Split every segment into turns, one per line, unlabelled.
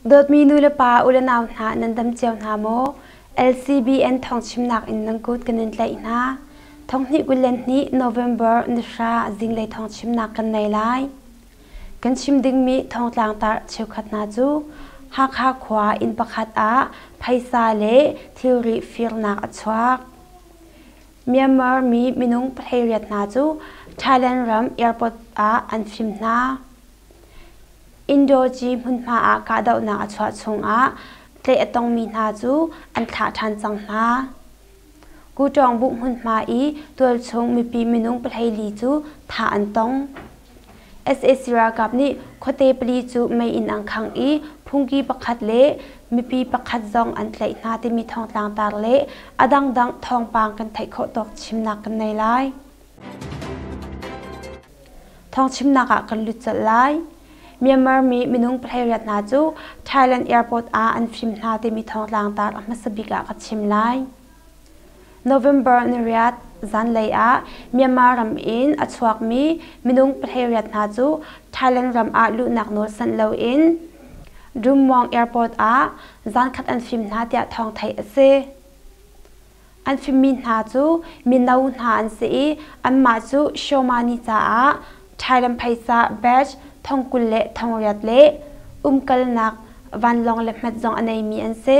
Dawtmi nu le pa u le nau hna nan dam cio hna maw? LCBN thawngchimnak in nan kut kan in tlaih hna. Thonghnih 22 November nihra zinglei thawngchimnak kan nei lai. Kan chim dingmi thawngtlang tar cheukhat hna cu Hakha khua inn pakhat ah phaisa le thilri firnak a chuak. Myanmar mi minung 18 hna cu Thailand ram airport ah an fim hna. Indoci hmunhma ah kahdohnak a chuah chungah tlaih a tongmi hna cu an thlah ṭhan cang hna. Kutawngbuh hmunhma i tualchung mipi minung 14 cu thah an tong. Sac ralkap nih khuate pali cu mei in an khangh i phungki pakhat le mipi pakhat zong an tlaih hna timi thawngtlang tar le a dangdang thawngpang kan theih khawh tawk chimnak kan nei lai. Thawngchimnak ah kan lut colh lai. Myanmar mi minung 18 hna cu Thailand airport ah an fim hna timi thawngtlang tar a hmasa bik ah ka chim lai. November niriat zanlei ah Myanmar ram in a chuakmi minung 18 hna cu Thailand ram ah luhnak nawl sanh loin Dummuang airport ah zankhat an fim hna tiah thawng theih a si. An fimmi hna cu mino hna an si i anmah cu Shomani caah Thailand phaisa batch thong 20 le thong riat le umkalnak vanlawng le hmet zong a neimi an si.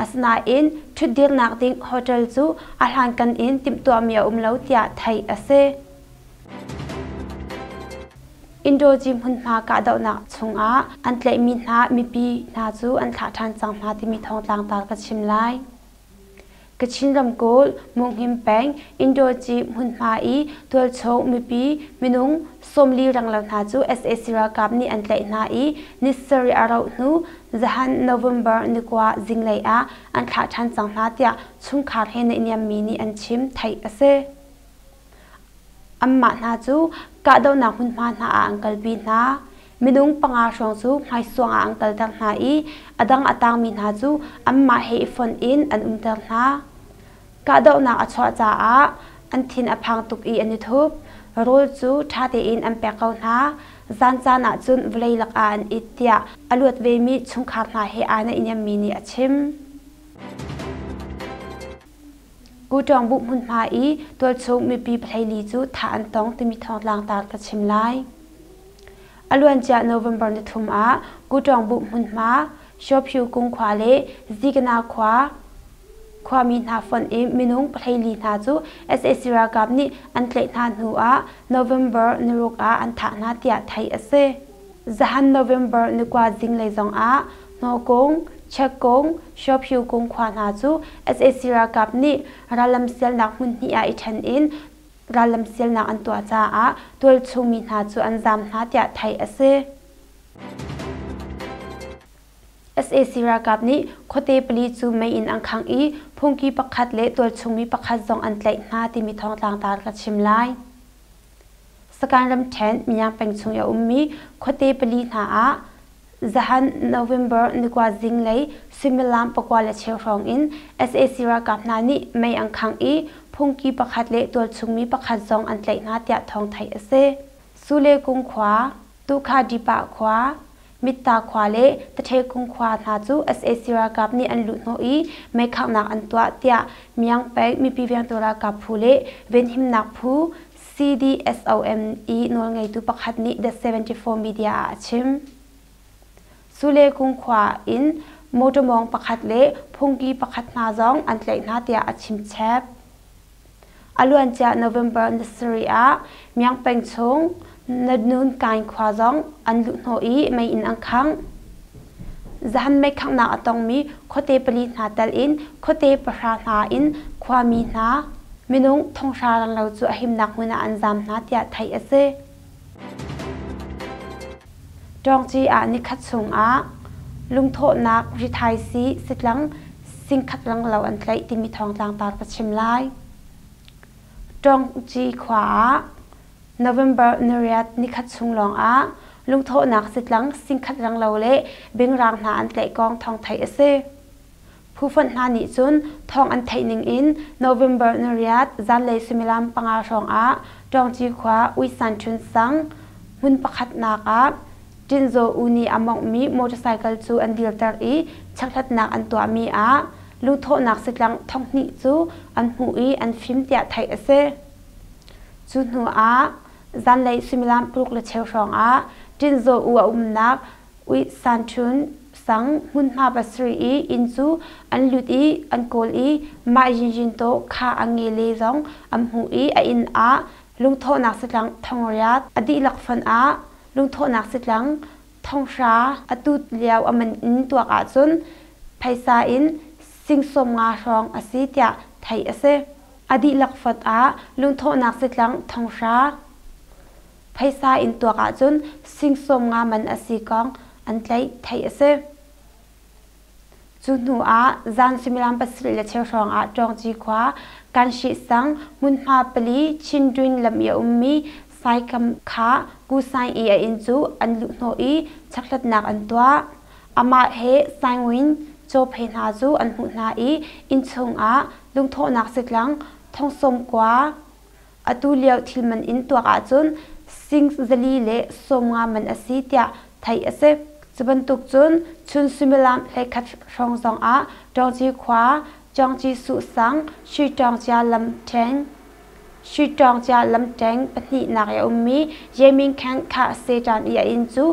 Asinain ṭhutdirnak ding hotel cu a hlankan in timhtuahmi a um lo tiah theih a si. Indoji hmunhma kahdohnak chungah an tlaihmi hna mipi hna cu an thlah ṭhan cang hna timi thawngtlang tar ka chim lai. Kachin ramkulh, Munghim peng, Indoci hmunhma i tualchung mipi minung 40 renglo hna cu sac ralkap nih an tlaih hna i ni sarih a rauh hnu zahan November nikua zinglei ah an thlah ṭhan cang hna tiah chungkhar he naihniammi nih an chim, theih a si. Anmah hna cu kahdohnak hmunhma hna ah an kalpi hna. Minung panga hrawng cu hmaisuang ah an kalter hna i a dang a tangmi hna cu anmah he i fonh in an umter hna. Kahdohnak a chuah caah an thin a phang tuk i an i thup. Rawl cu ṭha tein an pek ko hna. Zan caan ah cun vawlei lakah an it tiah a luat vemi chungkhar hna he aa naihniammi nih a chim. Kutawngbuh hmunhma i tualchung mipi 14 cu thah an tong timi thawngtlang tar ka chim lai. A luancia November nithum ah Kutawngbuh hmunhma Shawphiu kung khua le Zikana khua khuami hna fonh i minung 14 hna cu sac ralkap nih an tlaih hna hnu ah November niruk ah an thah hna tiah theih a si. Zahan November nikua zinglei zong ah Hnawkung, Chekkung, Shawphiukung khua hna cu sac ralkap nih rallam sialnak hmun hnih ah i ṭhen in rallam sialnak an tuah caah tualchung mi hna cu an zaam hna tiah theih a si. Sac ralkap nih khuate pali cu mei in an khangh i phungki pakhat le tualchung mi pakhat zong an tlaih hna timi thawngtlang tar ka chim lai. Sakan ramṭhen Myanmar peng chung i a ummi khuate pali hna ah zahan November nikua zinglei suimilam 9:15 hrawng in sac ralkap hna nih mei an khangh i phungki pakhat le tualchungmi pakhat zong an tlaih hna tiah thawng theih a si. Sule Kung khua, Tukha Dipa khua, Mitta khua le Taṭhekung khua hna cu sac ralkap nih an luhhnawh i meikhanghnak an tuah tiah Myang peng mipi vengtu ralkap phu le venhimnak phu CDSOM i nawlngeitu pakhat nih The 74 Media ah a chim. Sule Kung khua in motor mawng pakhat le phungki pakhat hna zong an tlaih hna tiah a chim chap. A luancia November ni sarih ah Myang peng chung Nanun Kaing khua zong an luhhnawh i mei in an khangh. Zahan meikhanghnak a tongmi khuate pali hna tel in khuate pahra hna in khuami hna minung thonghra renglo cu a himnak hmun ah an zaam hna tiah theih a si. Ṭawngci ah nikhat chungah lungthawhnak rithaisii sitlang singkhat renglo an tlaih timi thawngtlang tar ka chim lai. Ṭawngci khua ah November niriat nikhat chung lawngah lungthawhnak sitlang singkhat renglo le bingrang hna an tlaih kong thawng theih a si. Phufonh hna nih cun thawng an theih ning in November niriat zanlei suimilam panga hrawng ah Ṭawngci khua Uisan Ṭhun sang hmun pakhatnak ah Tinzaw U nih a mawnghmi motorcycle cu an dirter i chekhlatnak an tuahmi ah lungthawhnak sitlang thonghnih cu an hmuh i an fim tiah theih a si. Cu hnu ah zanlei suimilam paruk le cheu hrawng ah Tinzaw U a umnak Uih San Htun sang hmunhma pasarih i inn cu an lut i an kawl i mah Yinyin Taw kha a nge le zong an hmuh i a inn ah lungthawhnak satlang thongriat a dihlak fonh ah lungthawhnak satlang thonghra a tut lio a man in tuak ahcun phaisa in sing 50 hrawng a si tiah theih a si. A dihlak fonh ah lungthawhnak satlang thonghra Phaisa in tuak ahcun sing 50 man a si kong an tlaih theih a si. Cu hnu ah zan suimilam pasarih le cheu hrawng ah Ṭawngci khua Kanshih sang hmunhma pali Chindwin lam i a ummi Saikam kha Kusaing i a inn cu an luhhnawh i chekhlatnak an tuah. Amah he Saingwin cawphe hna cu an hmuh hna i innchung ah lungthawhnak sitlang thong 90 Atu lio thil man in tuak ahcun sing 450 man a si tiah theih a si. Cu bantuk cun chun suimilam 11 hrawng zong ah Ṭawngci khua Cawngci Suh sang Sui Ṭawngcia lamṭeng pahnihnak i a ummi Yeming Khen Khah Seṭan i a inn cu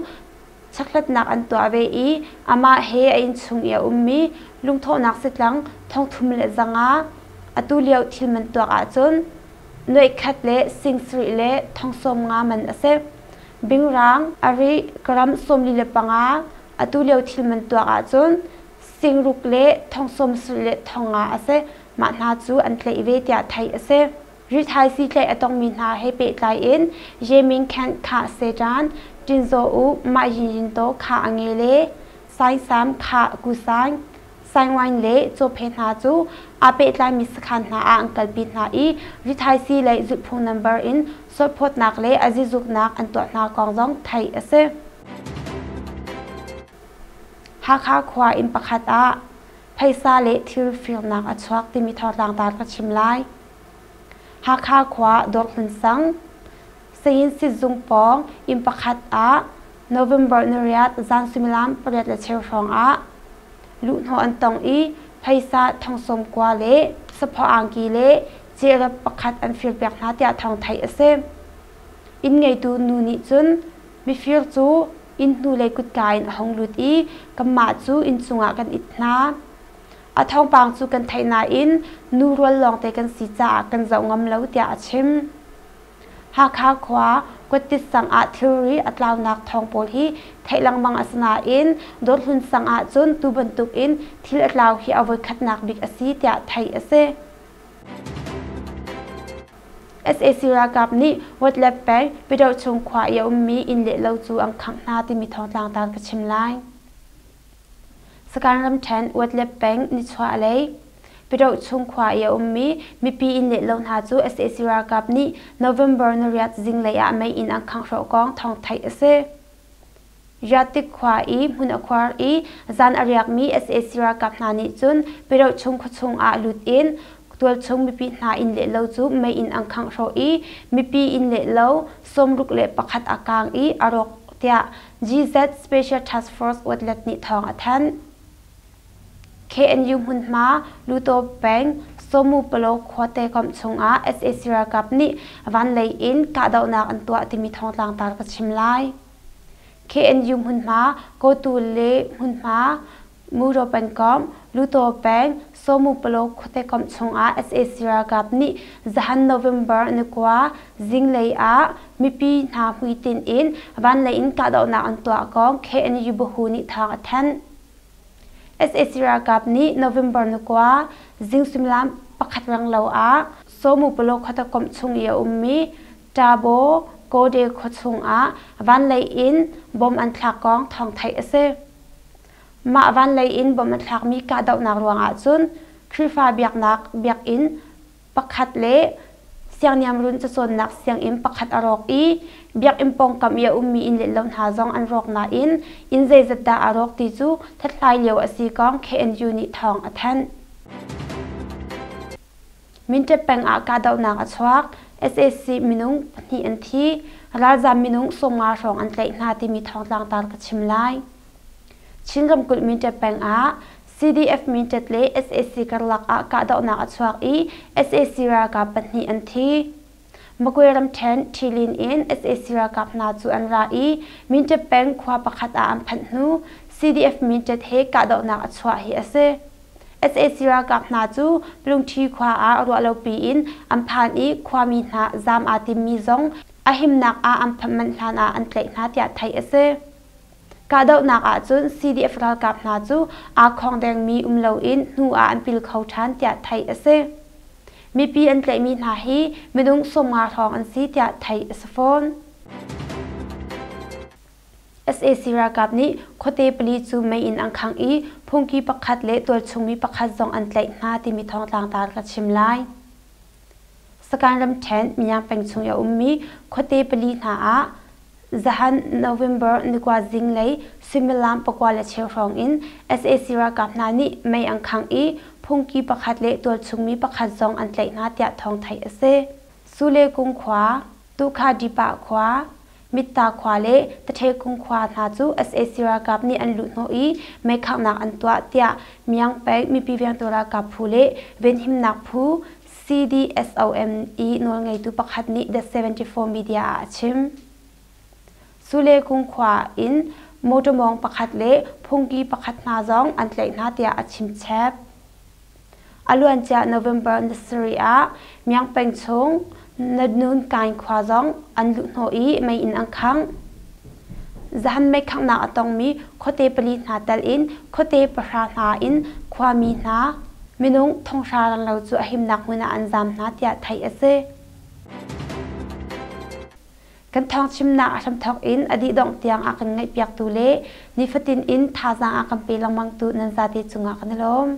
chekhlatnak an tuah ve i amah he a innchung i a ummi lungthawhnak sitlang 3,500 atu lio thil man tuak ahcun nuaikhat le sing sarih le thong 50 man a si. Bingrang ari gram 45 atu lio thil man tuak ahcun sing ruk le thong 70 le thong nga a si. Mah hna cu an tlaih ve tiah theih a si. Rithaisii tlaih a tongmi hna he pehtlai in Yeming Khen Khah Setan, Tinzaw U Mah Yin Yin Taw Khah A Nge le Saing Sam Khah Ku Saing, Saing Waing le Cawphe hna cu aa pehtlaimi sakhan hna ah an kalpi hna i rithaisii lei zulhphung number in sawtphawtnak le a zizuknak an tuah hna kong zong theih a si. Hakha khua inn pakhat ah phaisa le thil firnak a chuak timi thawngtlang tar ka chim lai. Hakha khua Dawrhmun sang, Sayin sizung pawng inn pakhat ah November nariat zan suimilam pariat le cheu hrawng ah luhhnawh an tong i phaisa thong 90 le saphaw angki le cehrep pakhat an firpiak hna tiah thawng theih a si. Inn ngeitu nu nih cun mifir cu inn hnulei kutka in a hung lut i kanmah cu inn chungah kan it hna. A thawngpang cu kan theih nain nu rual lawngte kan si caah kan zoh ngam lo tiah a chim. Hakha khua Kuattit sang ah thilri a tlaunak thawng pawl hi theih lengmang a si nain Dawthlun sang ah cun tu bantuk in thil a tlau hi a voikhatnak bik a si tiah theih a si. Sac ralkap nih Watlep peng Pyidawhchung khua i a ummi inn le lo cu an khangh hna timi thawngtlang tar ka chim lai. Sakaing ramṭhen Watlep peng nichuahlei Pyidawhchung khua i a ummi mipi inn le lo hna cu sac ralkap nih November nariat zinglei ah mei inn an khangh kong thawng theih a si. Riatik khua i hmun a khuar i zan a riakmi sac ralkap hna nih cun Pyidawhchung khuachung ah lut in tualchung mipi hna inn le lo cu mei in an khangh hrawh i mipi inn le lo 61 a kaang i a rawk tiah GZ Special Task Force Watlet nih thawng a thanh. KNU hmunhma Luto peng Somu Palo khuate komh chungah sac ralkap nih vanlei in kahdohnak an tuah timi thawngtlang tar ka chim lai. KNU hmunhma Kotu le hmunhma Muro pengkomh, Luto peng, Somu Palo khuate komh chungah sac ralkap nih zahan November ni kua zinglei ah mipi hna hmuitinh in vanlei in kahdohnak an tuah kong KNU Bahu nih thawng a thanh. Sac ralkap nih November ni kua zing suimilam pakhat reng lo ah Somu Palo khuate komh chung i a ummi Tabo Kode khua chungah vanlei in bom an thlak kong thawng theih a si. Mah vanlei in bom an thlakmi kahdohnak ruangah cun Khrihfa biaknak biakinn pakhat le siangniamrun cacawnnak sianginn pakhat a rawk i biakinn pawngkam i a ummi inn le lo hna zong an rawk nain inn zeizat dah a rawk ti cu hlathlai lio a si kong KNU nih thawng a thanh. Minṭep peng ah kahdohnak a chuak. sac minung pahnih an thi, ralzaam minung 50 hrawng an tlaih hna timi thawngtlang tar ka chim lai. Chin ramkulh Mindat peng ah CDF Mindat le sac karlak ah kahdohnak a chuak i sac ralkap pahnih an thi. Magwe ramṭhen Ṭhilin in sac ralkap hna cu an ra i Mindat peng khua pakhat ah an phanh hnu CDF Mindat he kahdohnak a chuah hi a si. Sac ralkap hna cu Lungṭhi khua ah ruahlopi in an phan i khuami hna zaam aa timmi zong a himnak ah an phanh manh hlan ah an tlaih hna tiah theih a si. Kahdohnak ahcun CDF ralkap hna cu aa khawngdengmi um loin hnu ah an pil kho ṭhan tiah theih a si. Mipi an tlaihmi hna hi minung 50 hrawng an si tiah theih a si fawn. Sac ralkap nih khuate pali cu mei in an khangh i phungki pakhat le tualchungmi pakhat zong an tlaih hna timi thawngtlang tar ka chim lai. Sagaing ramṭhen Myanmar peng chung i a ummi khuate pali hna ah zahan November nikua zinglei suimilam 9:15 hrawng in sac ralkap hna nih mei an khangh i phungki pakhat le tualchungmi pakhat zong an tlaih hna tiah thawng theih a si. Sule Kung khua, Tukha Dipa khua, Mitta khua le Taṭhekung khua hna cu sac ralkap nih an luhhnawh i meikhanghnak an tuah tiah Myang peng mipi vengtu ralkap phu le venhimnak phu CDSOM i nawlngeitu pakhat nih The 74 Media ah a chim. Sule Kung khua in motor mawng pakhat le phungki pakhat hna zong an tlaih hna tiah a chim chap. A luancia November ni sarih ah Myang peng chung Nanun Kaing khua zong an luhhnawh i mei in an khangh. Zahan meikhanghnak a tongmi khuate pali hna tel in khuate pahra hna in khuami hna minung thonghra renglo cu a himnak hmun ah an zaam hna tiah theih a si. Kan thawngchimnak a hramthawk in a dihdongh tiang a kan ngaihpiaktu le nifatin in thazaang a kan pe lengmangtu nan zate cungah kan i lawm.